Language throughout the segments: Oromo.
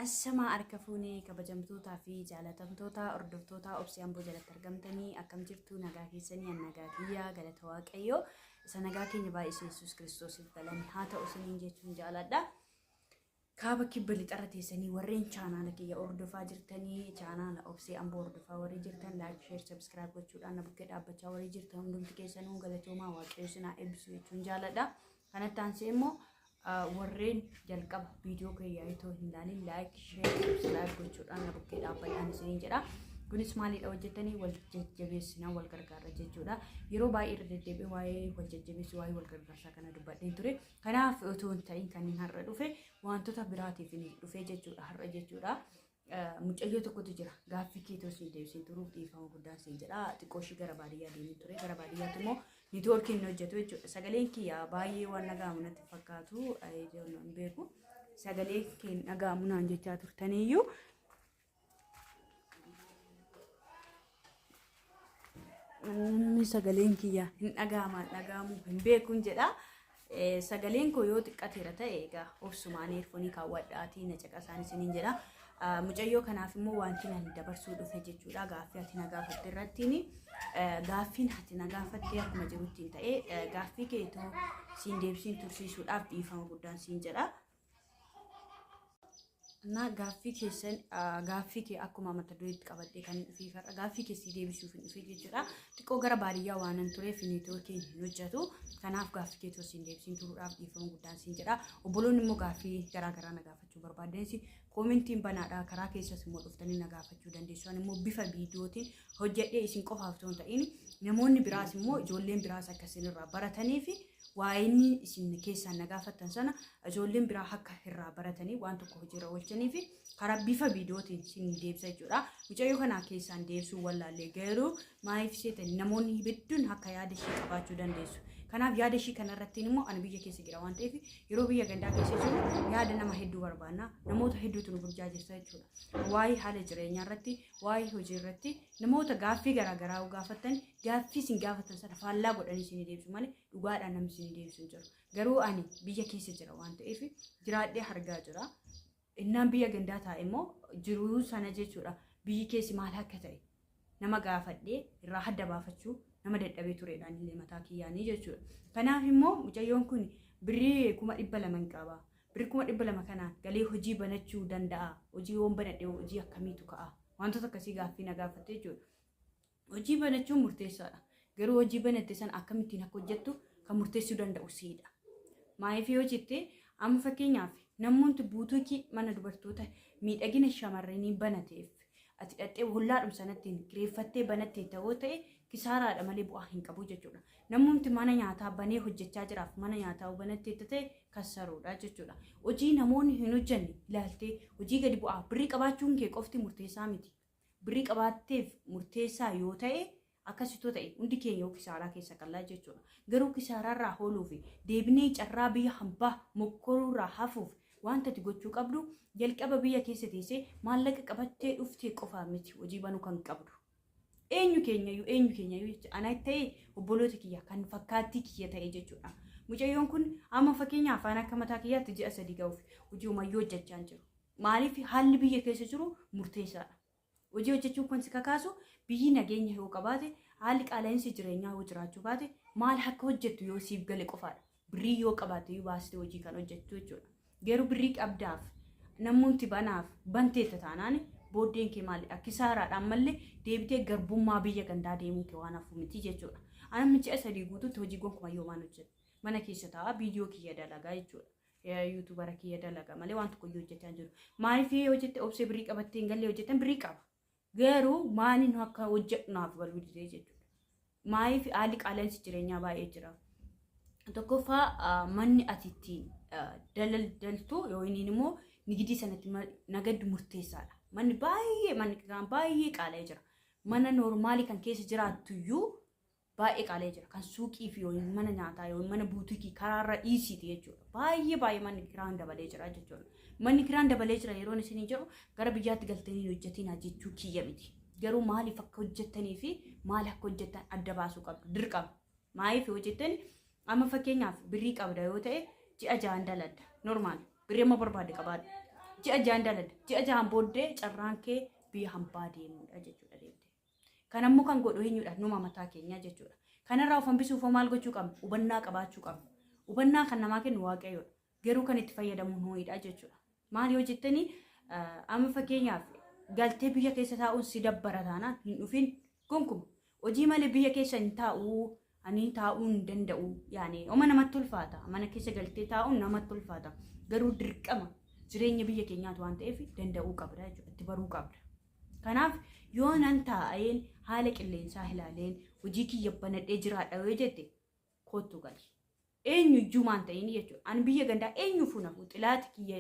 Ashamaa harka fuunee kabajamtootaa fi jaalatamtoota hordoftoota Obsee Amboo jalatti argamtanii akkam jirtu? Nagaa keessanii? An nagaa kiyyaa, galata Waaqayyoo isa nagaa keenya baay'isuu Yesuus Kiristoosiif galanni haa ta'u isiniin jechuun jaaladha. Kaaba kibba lixarra teessanii warreen chaanaala kiyya hordofaa jirtanii, chaanaala Obsee Amboo hordofaa warri jirtan, like, share, subscribe gochuudhaan na bukkee dhaabbachaa warri jirtan hundumti keessanuu galatoomaa, Waaqayyo isin haa eebbisu jechuun jaaladha. Kanatti aansee immoo warreen jalqaba viidiyoo kiyya itoo hin ilaalin like, share, subscribe gochuudhaan na bukkee dhaabbadhaan isiniin jedha. Kunis maalidha hojjettanii wal jajjabeessinaa wal gargaarra jechuudha. Yeroo baay'ee irra deddeebi'ee waa'ee wal jajjabeessuu, waa'ee wal gargaarsaa kana dubbadheen ture. Kanaaf otoo hin ta'in kan inni har'a dhufe wantoota biraatiif inni dhufe jechuudha har'a jechuudha. Mucayyoo tokkotu jira. Gaaffii keetoo siin deebisiin turuuf dhiifama guddaan siin jedha. Xiqqoo ishii gara baadiyyaa deemee ture. Gara baadiyyaatti immoo niitoorkiin hin hojjetu jechuudha. Sagaleen kiyya baay'ee waan dhaga'amu natti fakkaatu hin beeku. Sagalee kee dhaga'amu naan jechaa turtaniyyuu. Namni sagaleen kiyya hin dhaga'ama dhaga'amu hin beekuun jedha. Sagaleen koo yoo xiqqateera ta'e egaa obsumaan eerfoonii kaawwadhaatii na caqasaan isiniin jedha. Mucayyoo kanaaf immoo wanti ani dabarsuu dhufe jechuudha. Gaaffii ati na gaafatte irrattiin, gaaffiin ati na gaafatte akkuma jirutti ta'e, gaaffii keetoo siin deebisiin tursiisuudhaaf dhiifama guddaan siin jedha. Na gaaffii keessan, gaaffii kee akkuma mata dureetti qabadhee kan hin dhufee har'a gaaffii kee sii deebisuuf hin dhufee jechuudha. Xiqqoo gara baadiyyaa waanan tureef neetwoorkiin hin hojjetu. Kanaaf gaaffii kee osoo siin deebisiin turuudhaaf dhiifama guddaan siin jedha. Obboloonni immoo gaaffii garaa garaa na gaafachuu barbaaddanis koomentiin banaadha. Karaa keessas immoo dhuftanii na gaafachuu dandeessu. Ani immoo bifa viidiyootiin hojjedhee isin qofaaf osoo hin ta'in namoonni biraas immoo ijoolleen biraas akka isinirraa baratanii fi waa'een isin keessaan na gaafattan sana ijoolleen biraa akka irraa baratanii waan tokko hojiirra oolchanii fi karaa bifa viidiyootiin isin deebisa jechuudha. Mucayyoo kanaa keessaan deebisuu wallaallee garuu maaliif seetan namoonni hedduun akka yaada ishii qabaachuu dandeessu. Kanaaf yaada ishii kanarratti immoo ani biyya keessa jira waan ta'eef, yeroo biyya gandaa keessa jiru yaada nama hedduu barbaanna. Namoota hedduutu nu burjaajessa jechuudha. Waa'ee haala jireenyaa irratti, waa'ee hojii irratti namoota gaaffii garaagaraa yoo gaafattan, gaaffii isin gaafatan sana faallaa godhanii isin deebisu malee dhugaadhaan namni isin deebisu hin jiru. Garuu ani biyya keessa jira waan ta'eef jiraadhee argaa jira. Innaan biyya gandaa taa'e immoo jiruu sana jechuudha. Biyyi keessi maal akka ta'e nama gaafadhee irraa adda baafachuu nama dadhabee turedhaan illee mataa kiyyaanii jechuudha. Kanaaf immoo mucayyoon kun birrii 200,000 hin qaba. Birrii 200,000 kanaan galee hojii banachuu danda'a. Hojii yoon banadhe hojii akkamiitu ka'a? Wantoota akkasii gaaffii na gaafatte jechuudha. Hojii banachuun murteessaadha. Garuu hojii banatte sana akkamittiin akka hojjettu kan murteessuu danda'u siidha. Maaliif yoo jette, amma fakkeenyaaf namoonni buutuukii mana dubartoota miidhagina shamarranii banateef ati dhaqxee hollaadhum sanattiin kireeffattee banattee ta'uu ta'e kisaaraadha malee bu'aa hin qabu jechuudha. Namoonni mana nyaataa banee hojjechaa jiraaf mana nyaataa banattee ta'e kassaruudha jechuudha. Hojii namoonni hin hojjenne ilaaltee hojii gadi bu'aa birrii qabaachuun kee qofti murteessaa miti. Birrii qabaatteef murteessaa yoo ta'e, akkasitoo ta'e hundi keenya yoo kisaaraa keessa qallaa jechuudha. Garuu kisaaraarraa hooluu fi deebinee carraa biyya hambaa mokkoruurraa hafuuf wanta ati gochuu qabdu, jalqaba biyya keessa teessee maallaqa qabattee dhuftee qofaa miti hojii banuu kan qabdu. Eenyu keenyayyuu, eenyu keenyayyuu jechuudha. Ana ta'e obboloota kiyya kan fakkaattii kiyya ta'e jechuudha. Mucayyoon kun amma fakkeenyaaf afaan akka mataa kiyyaatti ji'a 3 ga'uuf hojii umayyoo hojjechaa hin jiru. Maaliif? Haalli biyya keessa jiru murteessaadha. Hojii hojjechuun kan si kakaasu biyyi nageenya yoo qabaate, haalli qaala'insi jireenyaa yoo jiraachuu baate, maal akka hojjettu yoo siif gale qofaadha. Birrii yoo qabaatte iyyuu baastee hojii kan hojjettu jechuudha. Garuu birrii qabdaaf namoonni banaaf banteetta taanaan booddeen kee maalidha? Kisaaraadhaan mallee deebitee garbummaa biyya gandaa deemuun kee waan hafu miti jechuudha. Ani ji'a 3 guutuutti hojii gonkumaa yoo waan hojjedhu mana keessa taa'aa viidiyoo kiyya dalagaa jechuudha. Yuutuubara kiyya dalaga malee waan tokko iyyuu hojjechaa hin jiru. Maaliif yoo jette, Obsee birrii qabattee hin galle hojjetan birrii qaba. Garuu maaliin akka hojjedhu naaf galuu didee jechuudha. Maaliif? Haalli qaala'insi jireenyaa baay'ee jira. Tokkoffaa, manni ati ittiin daldaltu yookiin immoo nigidii sanatti nagaddu murteessaadha. Manni baay'ee, manni kiraan baay'ee qaala'ee jira. Mana noormaalii kan keessa jiraattu iyyuu baay'ee qaala'ee jira. Kan suuqii fi yookiin mana nyaataa yookiin mana buutikii karaarra dhiisiiti jechuudha. Baay'ee baay'ee manni kiraan dabalee jira jechuudha. Manni kiraan dabalee jira yeroon isin jedhu gara biyyaatti galtanii hin hojjetinaa jechuu kiyya miti. Garuu maaliif akka hojjettanii fi maal akka hojjettan adda baasuu qabdu. Dirqama. Maaliif yoo jettan, amma fakkeenyaaf birrii qabda yoo ta'e ji'a 6n daladda. Normaal. Birrii amma barbaade qabaadhu. Ji'a 6n dalagda. Ji'a 6n booddee carraan kee biyya hambaa deemuudha jechuudha deemte. Kan ammoo kan godhu eenyudha? Numa mataa keenyaa jechuudha. Kanarraa of hambisuuf hoo maal gochuu qabna? Hubannaa qabaachuu qabna. Hubannaa kan namaa kennu Waaqayyoodha. Garuu kan itti fayyadamu nuyiidha jechuudha. Maal yoo jettanii, amma fakkeenyaaf galtee biyya keessa taa'uun si dabbara taanaan hin dhufin gonkuma. Hojii malee biyya keessa hin taa'u, ani taa'uu hin danda'u. Yaani oma namatti ulfaata. Mana keessa galtee taa'uun namatti ulfaata. Garuu dirqama jireenya biyya keenyaatu waan ta'eef danda'uu qabda jechuudha. Itti baruu qabda. Kanaaf yoo nan taa'een haala qilleensaa ilaaleen hojii kiyya banadhee jiraadha yoo jette, kottu gali. Eenyu iyyuu maan ta'in jechuudha. Ani biyya gandaa eenyuufuu nafu xilaati kiyya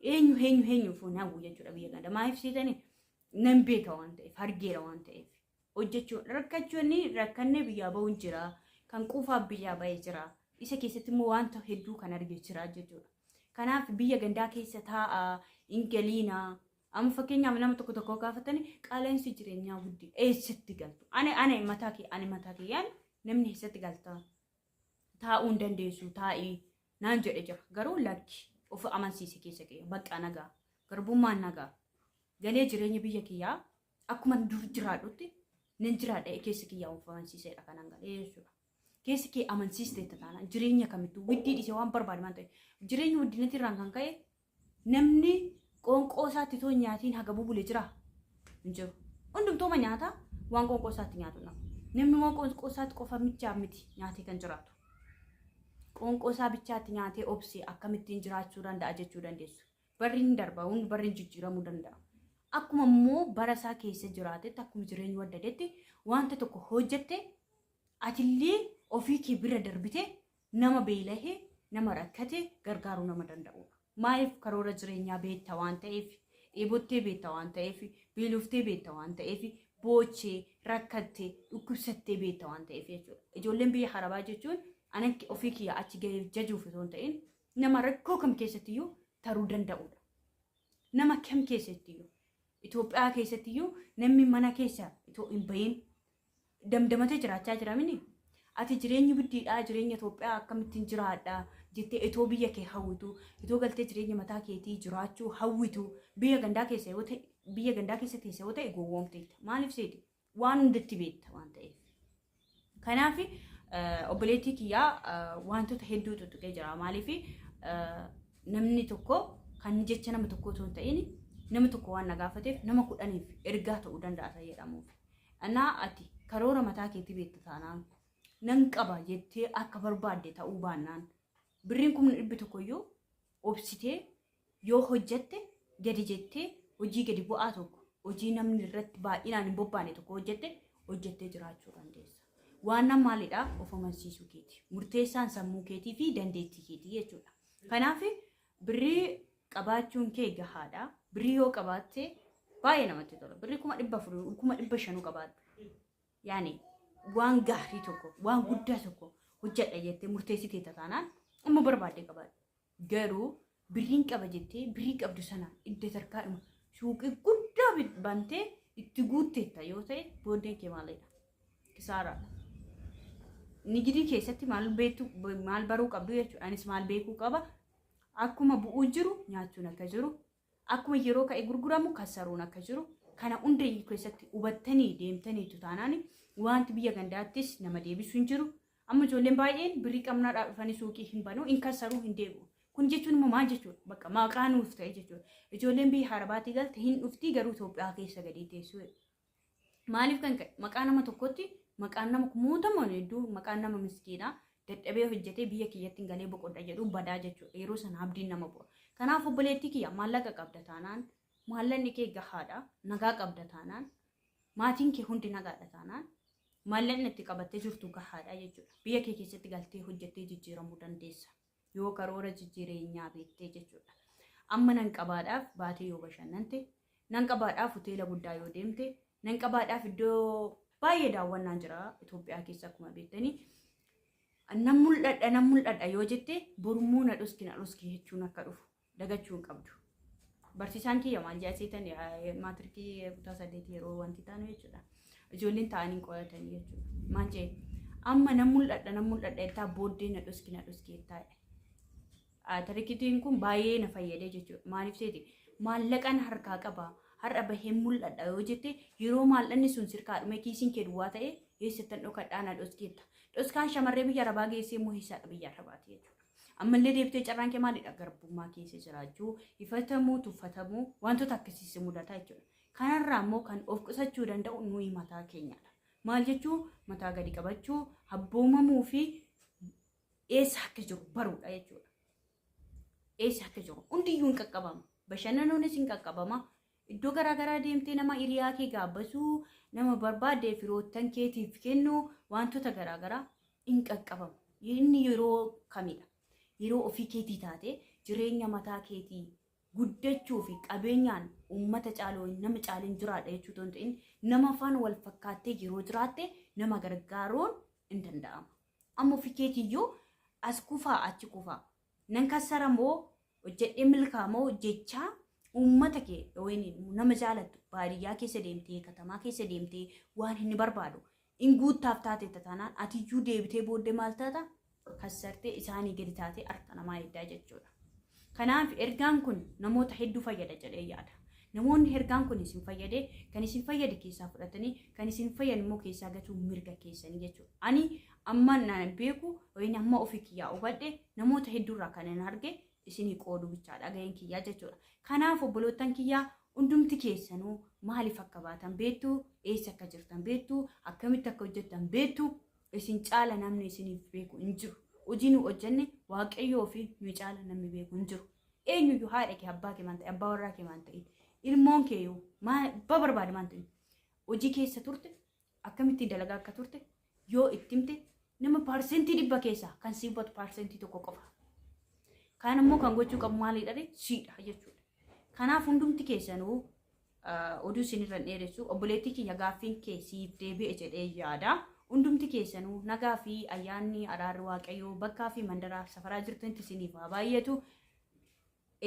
eenyu eenyu eenyuufuu nafu jechuudha biyya gandaa. Maaliif seetanii? Nan beeka waan ta'eef, argeera waan ta'eef. Hojjechuun rakkachuun rakkannee biyyaa bahuun jira. Kan quufaaf biyyaa bahee jira. Isa keessatti immoo wanta hedduu kan arge jira jechuudha. Kanaaf biyya gandaa keessa taa'aa hin galiinaa. Amma fakkeenyaaf nama tokko tokko gaafatanii qaala'insi jireenyaa guddi eessatti galtu? Ani mataa kee ani mataa kiyyaan namni eessatti galta? Taa'uu hin dandeessu, taa'ii naan jedhe jira. Garuu lakki, of amansiise keessa kiyya bakka nagaa, garbummaan nagaa galee jireenya biyya kiyyaa akkuma dur jiraadhutti nan jiraadha keessa kiyyaa of amansiiseedha kanan galee jechuudha. Keessa kee amansiisteetta taanaan jireenya kamittuu widdii dhiisee waan barbaade waan ta'e jireenya guddinatti irraan kan ka'e namni qoonqoo isaatti too nyaatiin haga bubule jira hin jiru. Hundumtooma nyaata waan qoonqoo isaatti nyaatu nama. Namni waan qoonqoo isaatti qofa michaa miti nyaatee kan jiraatu. Qoonqoo isaa bichaatti nyaatee obsee akkamittiin jiraachuu danda'a jechuu dandeessu. Barri hin darba, hundi barri hin jijjiiramuu danda'a. Akkuma immoo bara isaa keessa jiraatetti, akkuma jireenyi waddadetti wanta tokko hojjette, atillee ofii kee bira darbite nama beelahe, nama rakkate gargaaruu nama danda'udha. Maaliif? Karoora jireenyaa beekta waan ta'eef, dheebottee beekta waan ta'eef, beeloftee beekta waan ta'eef, boochee, rakkattee, dhukkubsattee beekta waan ta'eef jechuudha. Ijoolleen biyya harabaa jechuun anan ofii kiyya achi gahee jajuuf osoo hin ta'in nama rakkoo kam keessattiyyuu taruu danda'udha. Nama kam keessattiyyuu, Itoophiyaa keessattiyyuu namni mana keessa itoo hin bahin damdamatee jiraachaa jira mini. Ati jireenyi guddiidhaa, jireenya Itoophiyaa akkamittiin jiraadha jettee itoo biyya kee hawwitu, itoo galtee jireenya mataa keetii jiraachuu hawwitu, biyya gandaa keessa yoo ta'e, biyya gandaa keessa teesse yoo ta'e gowwoomteetta. Maaliif seeti? Waan hundatti beekta waan ta'eef. Kanaaf obboleettii kiyyaa wantoota hedduu tuttuqee jira. Maaliif? Namni tokko kan jecha nama tokko osoo hin ta'in nama tokko waan na gaafateef nama 10f ergaa ta'uu danda'a isa jedhamuuf. Anaa ati karoora mataa keetii beekta taanaan, nan qaba jettee akka barbaadde ta'uu baannaan, birriin 100,000 iyyuu obsitee yoo hojjette, gadi jettee hojii gadi bu'aa tokko, hojii namni irratti baay'inaan hin bobbaane tokko hojjette hojjettee jiraachuu dandeessa. Waan nan maalidha? Of amansiisuu keeti. Murteessaan sammuu keetii fi dandeettii keetii jechuudha. Kanaaf birrii qabaachuun kee gahaadha. Birrii yoo qabaatte baay'ee namatti tola. Birrii 400,000, 500,000 qabaadhu. Yaani waan gaarii tokko, waan guddaa tokko hojjedha jettee murteessitee taanaan amma barbaadde qabaadhu. Garuu birriin qaba jettee birrii qabdu sana idda tarkaadhuma suuqii guddaa bantee itti guutteetta yoo ta'e, booddeen kee maalidha? Kisaaraadha. Nigidii keessatti maal beektu, maal baruu qabdu jechuudha. Anis maal beekuu qaba? Akkuma bu'uu jiru nyaachuun akka jiru, akkuma yeroo ka'e gurguramu kasaruun akka jiru, kana hunda keessatti hubattanii deemtaniitu taanaan wanti biyya gandaattis nama deebisu hin jiru. Amma ijoolleen baay'een birrii qabnaadhaa dhufanii suuqii hin banu, hin kasaruu, hin deebi'u. Kun jechuun immoo maal jechuudha? Bakka maqaa nuuf ta'e jechuudha. Ijoolleen biyya Arabaatii galte hin dhuftii, garuu Itoophiyaa keessa gadi teessu. Maaliif kan ka'e? Maqaa nama tokkotti maqaan nama kumaatamaan hedduu, maqaan nama miskiinaa dadhabee hojjetee biyya kiyyatti hin galee boqodha jedhu badaa jechuudha. Yeroo sana abdiin nama bu'a. Kanaaf obboleettii kiyya, maallaqa qabda taanaan, maallaqni kee gahaadha, nagaa qabda taanaan, maatiin kee hundi nagaadha taanaan, maallaqni itti qabattee jirtu gahaadha jechuudha. Biyya kee keessatti galtee hojjettee jijjiiramuu dandeessa. Yoo karoora jijjiireenyaa beektee jechuudha. Amma nan qabaadhaaf baatee yoo bashannante, nan qabaadhaaf hoteela guddaa yoo deemte, nan qabaadhaaf iddoo baay'ee daawwannaan jira Itoophiyaa keessa akkuma beektanii. Nan mul'adha, nan mul'adha yoo jette, borummoo na dhoski, na dhoski jechuun akka dhufu dagachuu hin qabdu. Barsiisaan kiyya maal jedha seetan? Maatirikii kutaa 8 yeroo wanti taanu jechuudha. Ijoolleen taa'anii qo'atanii jechuudha. Maal jedhe? Amma nan mul'adha, nan mul'adha jettaa booddee na dhoski, na dhoski jettaa. Tirikitiin kun baay'ee na fayyadee jechuudha. Maaliif seeti? Maallaqan harkaa qaba. Har'a bahee mul'adha yoo jette, yeroo maallaqni sun sirkaa dhume, kiisiin kee duwwaa ta'e, eessattan dhokadhaa na dhoskeetta. Dhoskaan shamarree biyya arabaa geessee immoo eessaadha? Biyya arabaati jechuudha. Ammallee deebitee carraan kee maalidha? Garbummaa keessa jiraachuu, ifatamuu, tuffatamuu, wantoota akkasiis mudata jechuudha. Kanarraa immoo kan of qusachuu danda'u nuyi mataa keenyadha. Maal jechuu? Mataa gadi qabachuu, abboomamuu fi eessa akka jiru baruudha jechuudha. Eessa akka jiru hundiyyuu hin qaqqabama. Bashannanuunis hin qaqqabama. Iddoo garaagaraa deemtee nama hiriyaa kee gaabbasuu, nama barbaadde firoottan keetiif kennu, wantoota garaagaraa hin qaqqabamu. Inni yeroo kamidha? Yeroo ofii keetii taate, jireenya mataa keetii guddachuu fi qabeenyaan uummata caaluu, nama caaleen jiraadha jechuu otoo hin ta'in, nama faana wal fakkaattee yeroo jiraatte nama gargaaruun hin danda'ama. Amma ofii keetiiyyuu as kufaa achi kufaa, nan kassara moo hojjedhee milkaamoo jechaa, uummata kee yookiin nama jaalattu baadiyyaa keessa deemtee, katamaa keessa deemtee waan inni barbaadu in guuttaaf taate taanaan, atiyyuu deebitee booddee maal taata? Kassartee isaanii gadi taatee harka namaa eegdaa jechuudha. Kanaaf ergaan kun namoota hedduu fayyada jedhee yaada. Namoonni ergaan kun isin fayyade, kan isin fayyade keessaa fudhatanii, kan isin fayyadu immoo keessaa gatuu mirga keessanii jechuudha. Ani amma naan beeku yookiin amma ofii kiyyaa hubadhe, namoota hedduurraa kan hin arge isinii qoodu bichaadha gaheen kiyyaa jechuudha. Kanaaf obbolootan kiyyaa, hundumti keessanuu maaliif akka baatan beektu, eessa akka jirtan beektu, akkamitti akka hojjettan beektu, isin caala namni isiniif beeku hin jiru. Hojii nu hojjenne Waaqayyoo fi nu caala namni beeku hin jiru. Eenyuyyuu haadha kee, abbaa kee maan ta'e, abbaa warraa kee maan ta'e, ilmoon kee yoo abbaa barbaade maan ta'e, hojii keessa turte akkamittiin dalagaa akka turte yoo itti himte, nama 100% keessaa kan si hubatu 1% qofa. Kaan immoo kan gochuu qabu maalidha? Siidha jechuudha. Kanaaf hundumti keessanuu, oduu isinirra hin dheeressu, obboleettii kiyya, gaaffiin kee siif deebi'e jedhee yaada. Hundumti keessanuu nagaa fi ayyaanni araarri Waaqayyoo bakkaa fi mandaraa safaraa jirtanitti isiniif haa baay'atu.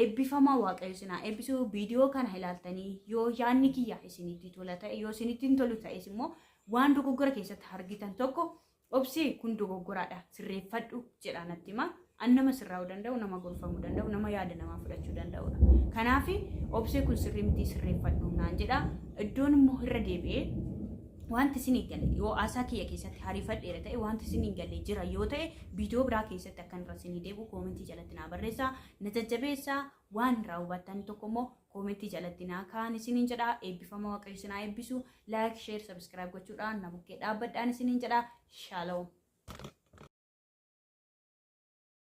Eebbifamaa, Waaqayyo isin haa eebbisu. Viidiyoo kana ilaaltanii yoo yaadni kiyya isinitti tola ta'e, yoo isinitti hin tolu ta'es immoo, waan dogoggora keessatti argitan tokko "Obsee, kun dogoggoraadha, sirreeffadhu" jedha natti hima. An nama sirraa'uu danda'u, nama gorfamuu danda'u, nama yaada namaa fudhachuu danda'udha. Kanaaf "Obsee, kun sirrii miti, sirreeffadhu" naan jedha. Iddoon immoo irra deebi'ee wanti isin hin galle, yoo haasaa kiyya keessatti hariifadheera ta'e, wanti isin hin galle jira yoo ta'e, viidiyoo biraa keessatti akkan irra isinii deebi'u koomentii jalatti naa barreessaa, na jajjabeessaa. Waan irraa hubattan tokko immoo koomentii jalatti naa kaa'an isiniin jedha. Eebbifama, Waaqayyo isin haa eebbisu. Like, share, subscribe gochuudhaan na bukkee dhaabbadhaan isiniin jedha. Shalom.